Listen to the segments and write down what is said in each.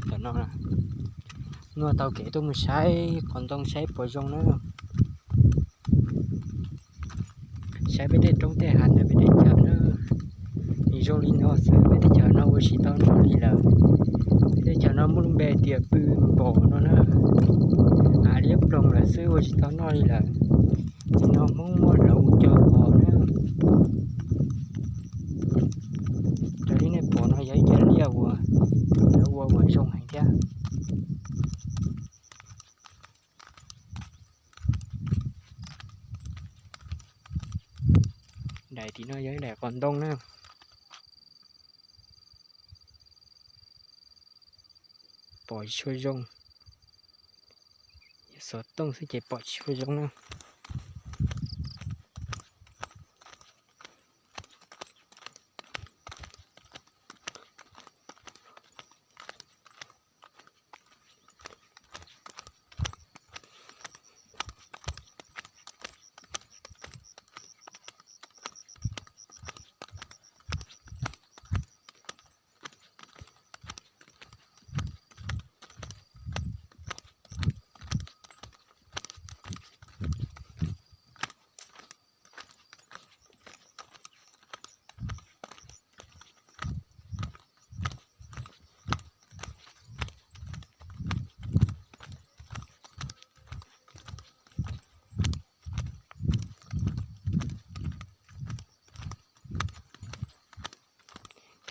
Tam no Nuaj taug kev tuaj mus saib qos ntoo saib puas zoo na. Saib peb tej roob tej hav ntawm peb teb chaws na. Nws zoo li no xwb, peb teb chaws no ua tsis tau noj li lawm. Peb teb chaws no muaj lub npe tias pw npom no na. Av liab ploog lawm xwb ua tsis tau noj li lawm. Nim no Hmoob muab lawv ua cov qos na. Raws li nej pom no yog ib cov liaj uas lawv ua uas zoo heev thiab. Daim tim no yog ib daim qos ntoo na. Pom tsis tshua zoo. Yog xov tooj xwb ces pom tsis tshua zoo na.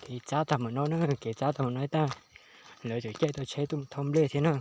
Kev txab tag mus no na, kev txab tag mus no ib tag, lawv tseem caij tau tsheb tuaj mus thauj nplej thiab na.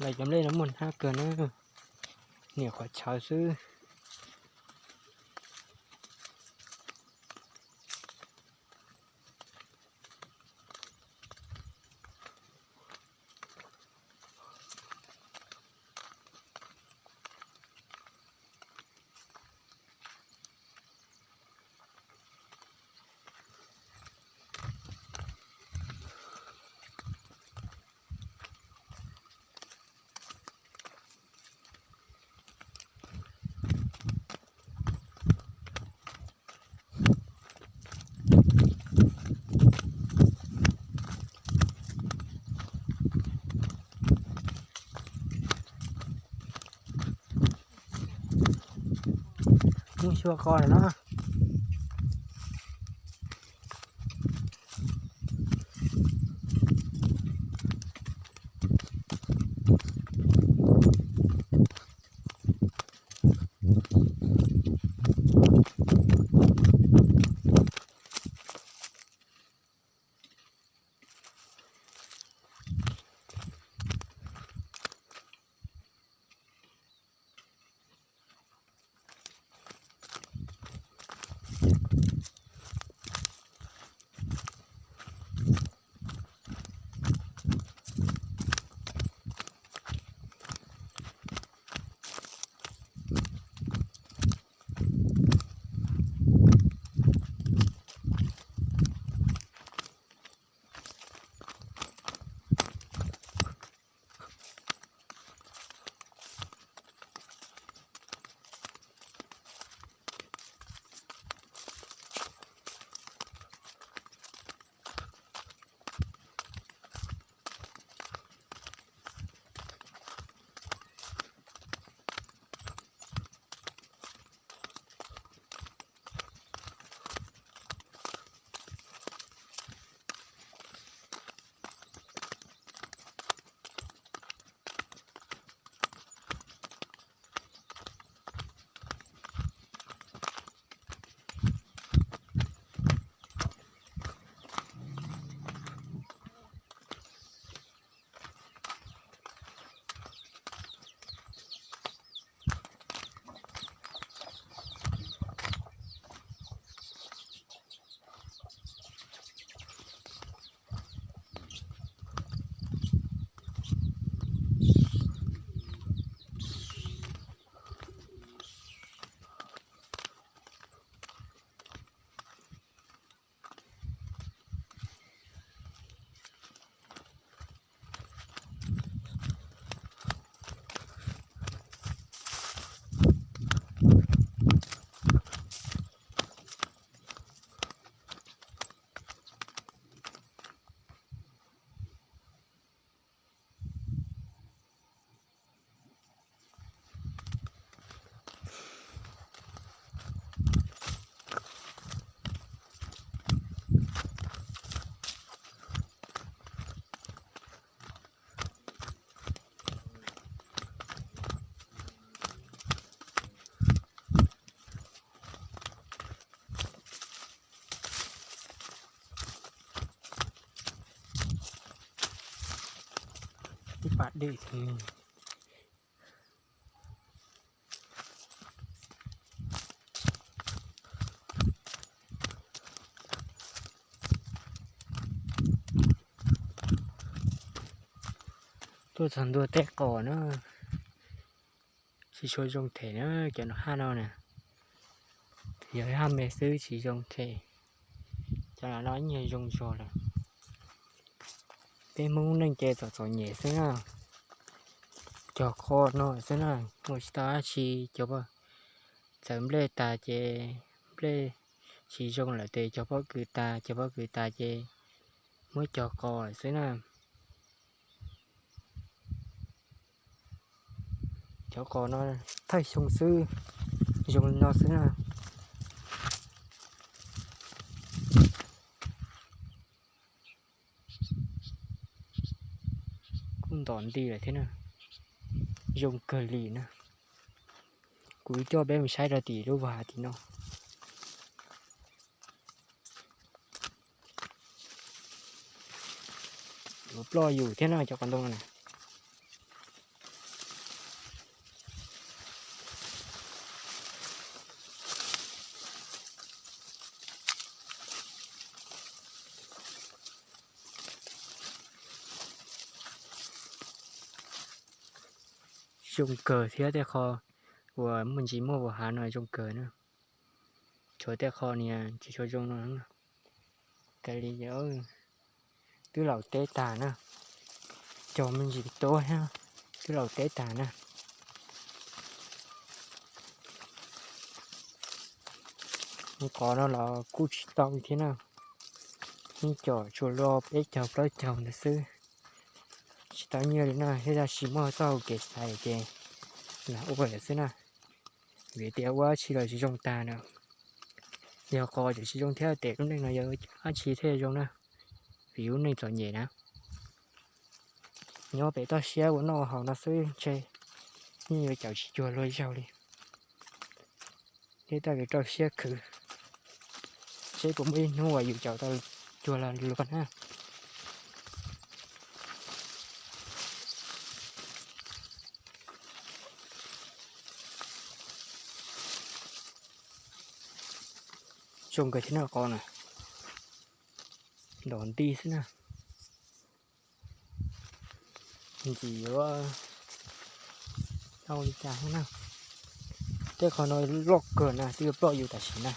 Lawv cov nplej no muaj hnab kawg na, niam qhov chaw xwb. Muaj xyuas qos lawm no. Pas dej thiab. Tuaj txog ntua tej qos na, tsis tshua zoo them na, cov no haj no na, yog haj me xwb tsis zoo them. Cov no ib nyuag zoo zog lawm. Peb Hmoob neej ces txom txom nyem xwb na, cog qos no xwb na, ua tsis tau dab tsi. Cov txawm nplej tas ces nplej tsis zoo lawm ces cog pob kws tas, cog pob kws tas ces muab cog qos lawm xwb na. Cov qos no thawj xyoo xwb, zoo li no xwb na. Kuj ntom nti lawm thiab na, zoo kawg li na. Kuv coj peb mus saib rau tim lub vag tim no. Yuav ploj yus thiab no cov qos ntoo no na. Zoo kawg thiab, tej qho uas muaj ntsis muaj vos hav no zoo kawg na. Tshuav tej qho niag tsis tshua zoo no ka li, twb laus teb tag na. Cog me ntsis tuab thiab, twb laus teb tag na. Qos no los kuj tsis tau thiab na, yeej com tsuas luaj peb caug plaub caug ntawd xwb. Tsis tau nyiaj li na, thiab tab sis muaj txoj hau kev xaiv ces lam ua lawm xwb na. Vim tias ua dab tsi los tsis zoo tag na. Yog qos tseem tsis zoo thiab tes lub neej no yuav dab tsi thiaj zoo na, vim lub neej txom nyem na. Nyob pem toj siab ua noj ua haus no xwb ntshe yeej yuav caum tsis cuag luag zaug li. Thiab tau kev rau siab khwv, seb puas muaj ib hnub uas yus caum tau cuag luag na. Zoo kawg thiab no qos na, ntom nti xwb na. Ntxim yuav tau li cas thiab na. Tej qho no loj kawg na, twb yuav ploj yus tam sim na.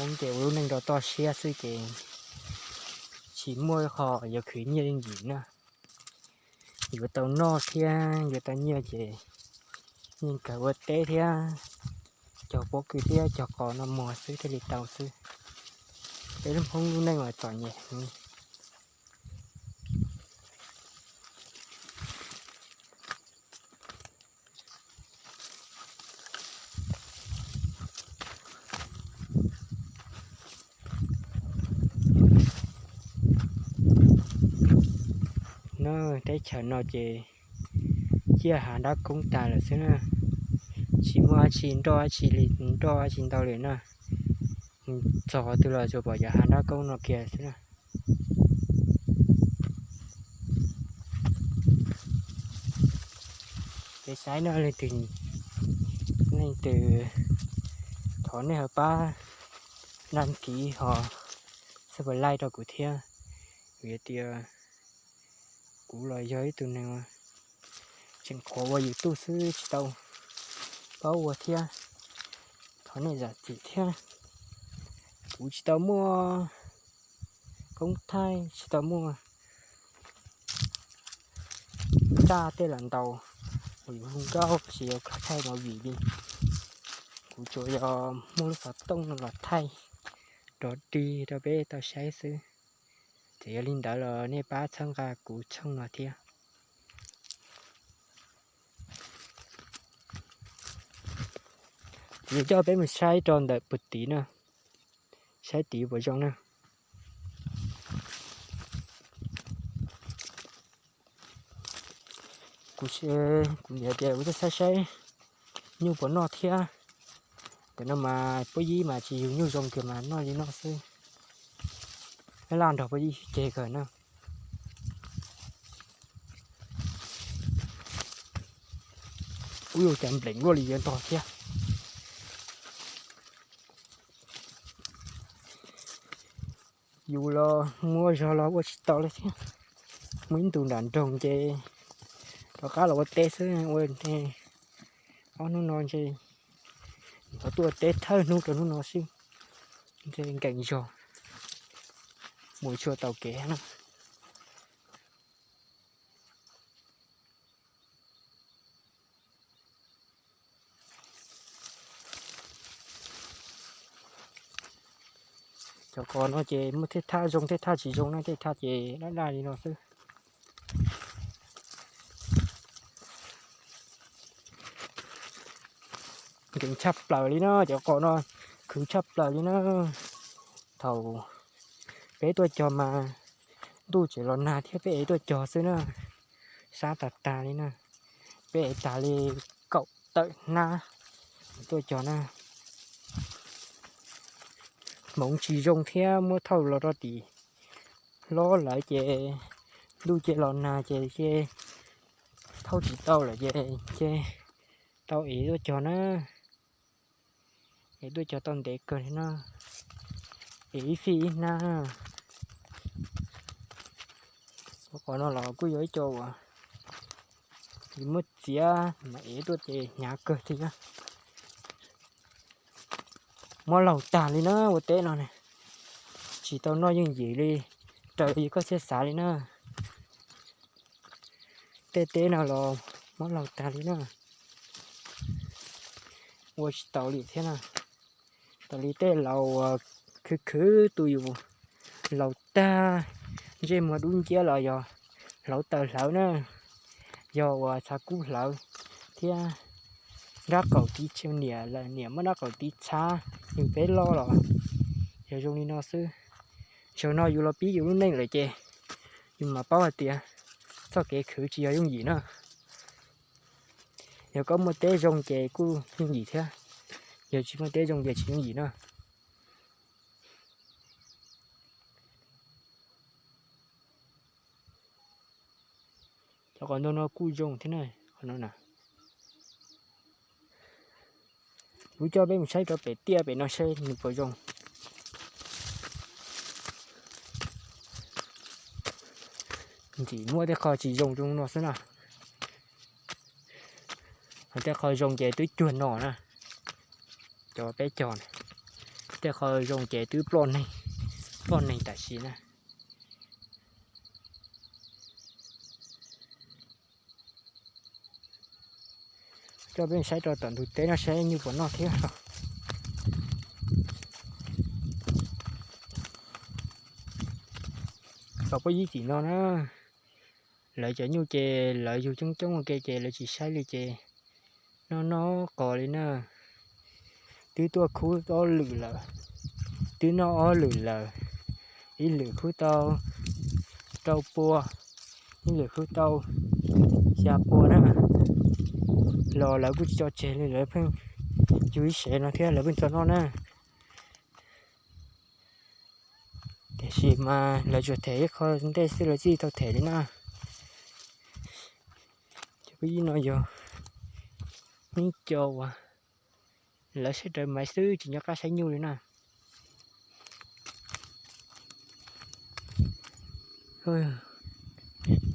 Hmoob ces ua lub neej rau toj siab xwb ces tsis muaj ib qho yuav khwv nyiaj li ntsis na. Yuav tau noj thiab yuav tau nyiaj ces yeej kawg ua teb thiab cog pob kws thiab cog qos noj muag xwb thiaj li tau xwb. Peb lub Hmoob lub neej uas txom nyem heev. No, teb chaws no ces ciaj hav nrab koob tas lawm xwb na. Tsis muaj dab tsi nroj dab tsi li, nroj dab tsi ntau li na. Txog qhov twg los tsuas pom cov hav nrab koob no kiag xwb na. Kev saib no leej twg, leej twg thov nej ho pab đăng ký ho subscribe rau kuv thiab, vim tias kuv los yog ib tug neeg tseem qhuav ua YouTube xwb tsis tau paub ua thiab. Thov nej zam txim thiab. Kuv tsis tau muaj koob thaij, tsis tau muaj nraj tej los ntaus kuv yus hu nkauj, tsis yog koj thaij movie li. Kuv tsuas yog muaj lub xov tooj no los thaij rov dig rau peb tau saib xwb. Txawm yog li ntawd los nej pab txhawb nqa kuv channel no thiab. Kuv yuav coj peb mus saib rau ntawm puag tid na, saib tid puas zoo na. Kuv, kuv niam tias kuv tuaj saib saib nyuj puas noj thiab. Tam no mas puab yib mas tsis yug nyuj zoo kiag mas noj li no xwb. Laj nrog puab yib ceg kawg na. Ub, yuav cas npleem luaj li yuav ntog thiab. Yus los muaj zog los ua tsis tau li thiab. Muaj ib ntus nram nroog ces rov qab los ua teb xwb, ua ob hnub no ntshe yuav tuaj ua teb thawj hnub rau hnub no xwb, ntshe nkees zog, mus tsis tau kev na. Cov qos no ces muaj tej thaj zoo tej thaj tsis zoo na, tej thaj ces daj daj li no xwb. Nkees tshaj plaws li na, cov qos no khwv tshaj plaws li na. Thaum peb tuaj cog mas ntuj tseem los nag thiab peb ev tuaj cog xwb na, sab tag tag li na. Peb ev tag li kaum tawm hnab tuaj cog na. Hmoov tsis zoo thiab muab thauj los rau tim hlob lawm ces ntuj ces los nag ces ces thauj tsis tau lawm ces ces tau ev tuaj cog na. Ev tuaj cog tau ntev kawg li na, ev ib fij ib hnab. Cov qos no los kuj yog ib co uas muab txiav mas ev tuaj ces hnyav kawg thiab. Mob laug tag li na ua teb no ne, tsis tau noj yooj yim li raws li koj txhiaj xav li na. Tej teb no los mob laug tag li na, ua tsis tau li thiab na. Raws li tej laus uas khwv khwv tus yus laus tag, ntsej muag dub nciab los yog hluav taws hlawv na, yog uas txhav kub hlawv thiab nrab qaum tiv niam, niam muab nrab qaum tiv txhab yus peb loj los yog zoo li no xwb. Zaum no yus los pib yus lub neej lawm ces yus mam paub hais tias txoj kev khwv tsis yog yooj yim na. Yog koj muaj teb zoo ces kuj yooj yim thiab, yog tsis muaj teb zoo ces tsis yooj yim na. Cov qos ntoo no kuj zoo thiab na, qhov no na. Kuv coj peb mus saib rau pem tiaj pem no saib nws puas zoo. Ntxim muaj tej qho tsis zoo zoo no xwb na. Tej qho zoo ces twb cuag no na, cov peb cog na. Tej qho zoo ces twb ploj neeg, ploj neeg tam sim na. Coj peb saib rau tom ntug teb no saib nyuj puas noj thiab. Tom puab yib tim no na, lawv cov nyuj ces lawv yug coob coob ua ke ces lawv tsis saib li ces noj noj qos li na. Twb tuaj khub ob lwm lawm, twb noj ob lwm lawm, ib lwm khub tau rau pua, ib lwm khub tau xya pua na. Los lawv kuj tsis tso tseg li, lawv pheej yug ib sev no thiab lawv pheej tso noj na. Tiam sis mas lawv tsuas them ib qho ntej xwb lawv txij tau them li na. Cov peb yib no yog ib co uas lawv saib raws maiv xwb tsis nco qab saib nyuj li na.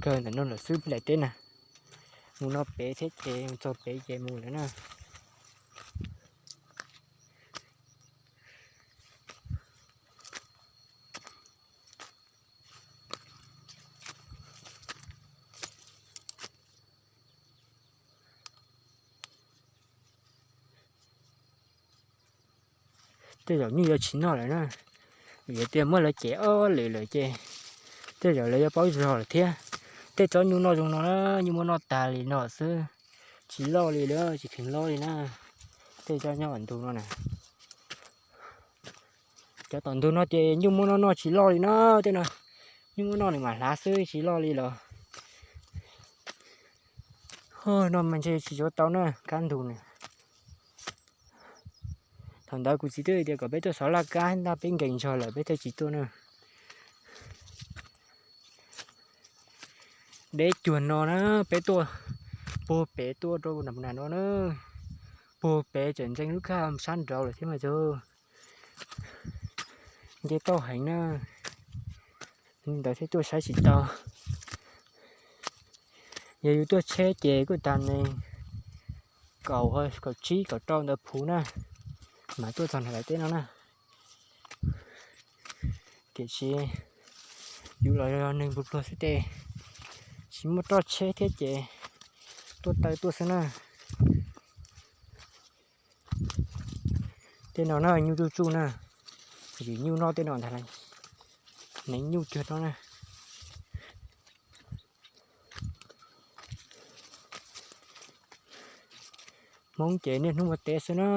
Kawg ntawm no lawm xwb peb daim teb na. Mus no pem thiab ces mus txog pem ces mus lawm na. Tej zaum nyuj yuav tsis noj lawm na, vim tias muab lawv cem ob lwm lawm ces tej zaum lawv yuav paub zog lawm thiab. Tej tsob nyuj noj zoo no, nyuj muab noj tag li no xwb, tsis loj li lawm, tsis kheev loj li na. Tej tsob nyob ntug no na, cov tom ntug no ces nyuj muab noj noj tsis loj li na, tej no nyuj muab noj nws mam hlav xwb tsis loj li los. No mas ntshe tsis yuav tau na, kab ntug na. Thaum ntawd kuv txiv twb tias kom peb tuaj xov laj kab ntag, peb nkees zog lawm peb thiaj tsis tuaj na. Deb cuag no na, peb tuaj puag pem tuaj rau nram no na, puag pem tseem ntsees lub kab sab nraud lawm thiab mas tug. Nce toj heev na, li ntawd thiaj tuaj saib tsis tau. Yog yus tuaj tsheb ces kuj tag nees kaum, kaum tsib kaum rau ntawd phuv na, mas tuaj txog nram lawv teb no na. Tiam sis yus los yog neeg pluag pluag xwb ces tsis muaj roj tsheb thiab ces tuaj taw tuaj xwb na. Tej no na nyuj tsuj tsuj na, yim nyuj noj tej no ntag, neev nyuj cuag no na. Hmoob ces niaj hnub ua teb xwb na,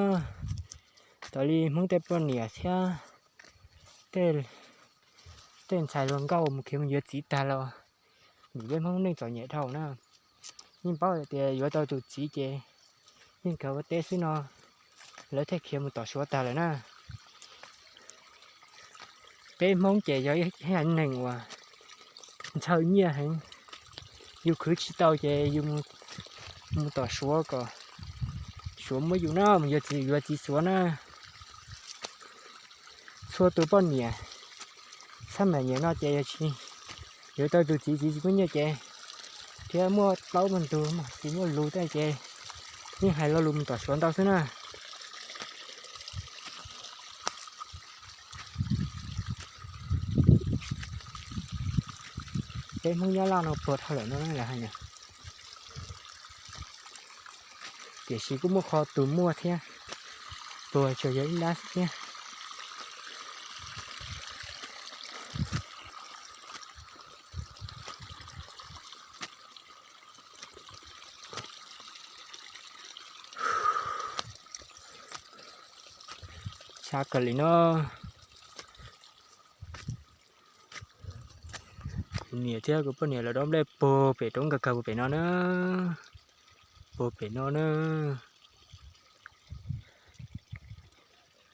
tas li Hmoob tej poj niam thiab tej ntxhais hluas nkauj mus khiav mus yuav txiv tag los, nim peb Hmoob neej txom nyem dhau na. Yeej paub hais tias yuav tau tus txiv ces yeej kawg ua teb xwb no, lawv thiaj khiav mus tom Suav tag lawm na. Peb Hmoob ces yog ib haiv neeg uas ntshaw nyiaj heev, yus khwv tsis tau ces yus mus tom Suav kom Suav muab yus na, mus yuav txiv, yuav txiv Suav na. Txhua tus poj niam xab mam nyiam no ces yog tsis yuav tau tus txiv, txiv tsis muaj nyiaj ces, thiab muaj plaub muaj ntug tsis muaj lus tej ces yeej hais lo lus mus tom Suav ntau xwb na. Peb Hmoob Nyab Laj no puag dhau lawm no lawv hais na. Tiam sis kuj muaj qhov tus muaj thiab, puag tsuas yog ib lab xwb thiab. Sab kawg li no. Kuv niam thiab kuv poj niam lawv dob nplej puag pem roob kawg kawg puag pem no na, puag pem no na.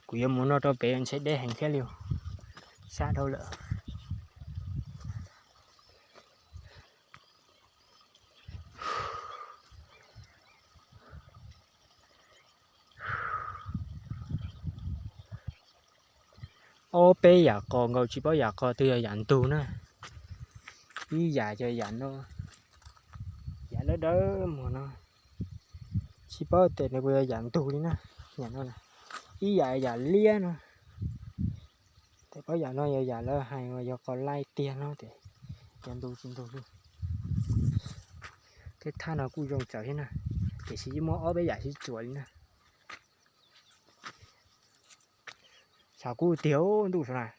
Kuv yuav mus no rau pem ntshe deb heev thiab li, sab dhau lawm. Ob peb yam qos nkaus tsis paub yam qos twg yog yam ntug na. Ib yam yog yam no, yam dawb dawb muag no, tsis paub tes nws puas yog yam ntug li na. Yam no, ib yam yam liab no, tes paub yam no yog yam lawv hais uas yog qos laij tiag no tes yog ntug tsis ntug li. Tej thaj no kuj zoo tsaws thiab na, tiam sis yeej muaj ob peb yam sib tsuas li na. Tshav kub tiag ntuj saum na.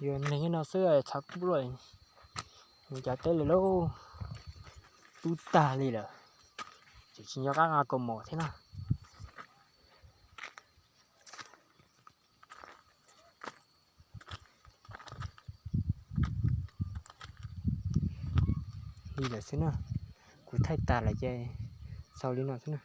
Yog neeg no xwb tshav kub luaj, mus cas teb li lauj, tub tag li lawm, tseem tsis nco qab nqa kaus mom thiab na. Li lawm xwb na, kuv thaij tas lawm ces xaus li no xwb na.